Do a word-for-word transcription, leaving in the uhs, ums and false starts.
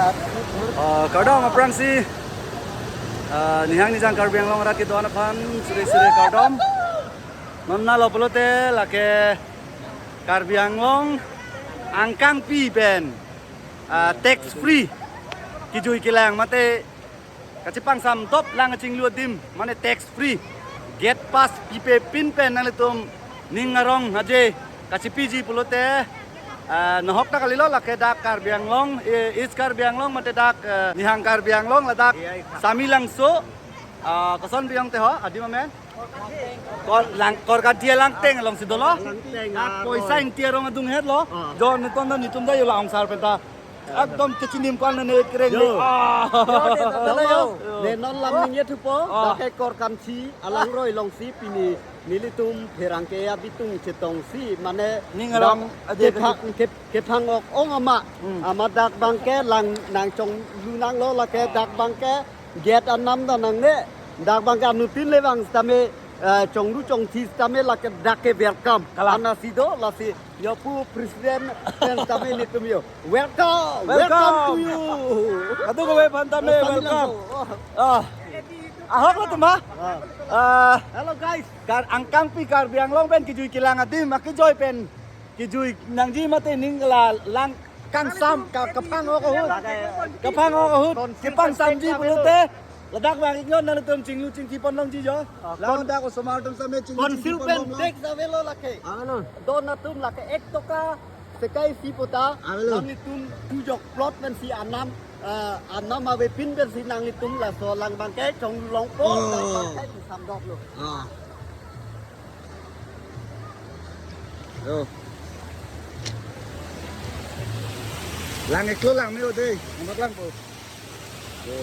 Ah, kardom aphrangsi, ah, nihang nijang Karbi Anglong arat kedo-an aphan suri suri kardom. Non nalo pulote lake Karbi Anglong angkangpi pen, ah, tax free kejui kelang mate kachepangsam dop lang chinglu adim mane tax free gate pass pipe pin pen nanglitum ning arong aje kachepiji pulote, ah, nahok ta kalilo, lake dak Karbi Anglong, eh, East Karbi Anglong mate dak, eh, nihang Karbi Anglong ladak Samelangso, ah, koson bijong te ho adim amen? Kor lang, Korkanthi Langteng alongsi dolo. Langteng, ah, ah, poisa ingti arong adung het lo. Ah. Jo netum ta, netum ta yo la ongsar penta. Ekdom kechinghon ko-an ne kereng. Yo. Ah. Yo, de, de, de, yo. Hello. Ne non lam ningje thupo. Ah. Dak ke Korkanthi alangroi alongsi pini nelitum pherangke abitung chetongsi mane ning arong dak aje kephang, kep-, kephang ok ong amat. Hmm. Amat dak abangke lang nangchonglu nanglo, lake dak abangke gate anam ta nangne, dak abangke anuttin le vang sitame, eh, chonglu chongthi sitame lake dak ke welcome. Kalang. Anasi do, lasi yo pu president pen tame netum yo. Welcome, welcome to you. Welcome. Kadokave aphan tame welcome. Welcome. Oh. Ah. Ahok lo tum ha? Ah. Ah. Hello guys. Kar angkangpi Karbi Anglong pen kejui kelang adim akejoi pen kejui nangji mate ning la lang kangsam ka-, kephang ok ahut. Kephang ok ahut. Kepangsamji pulote ladak vang iknon nanglitum chinglu chingthi pon longji jo. Ah, ladak osomar atum same chinglu chingthi pon longlo. Consumption tax avelo lake. Avelo. Don atum lake ek toka sekai isi pota. Avelo. Nanglitum tujok plot pensi anam, ah, anam avepin pensi nanglitum laso lang abangke chonglongpo. Oh. Lang abangke samdok lo. Ah. Yo. Lang iklo lang me-o dei, nangpaklangpo. Yo.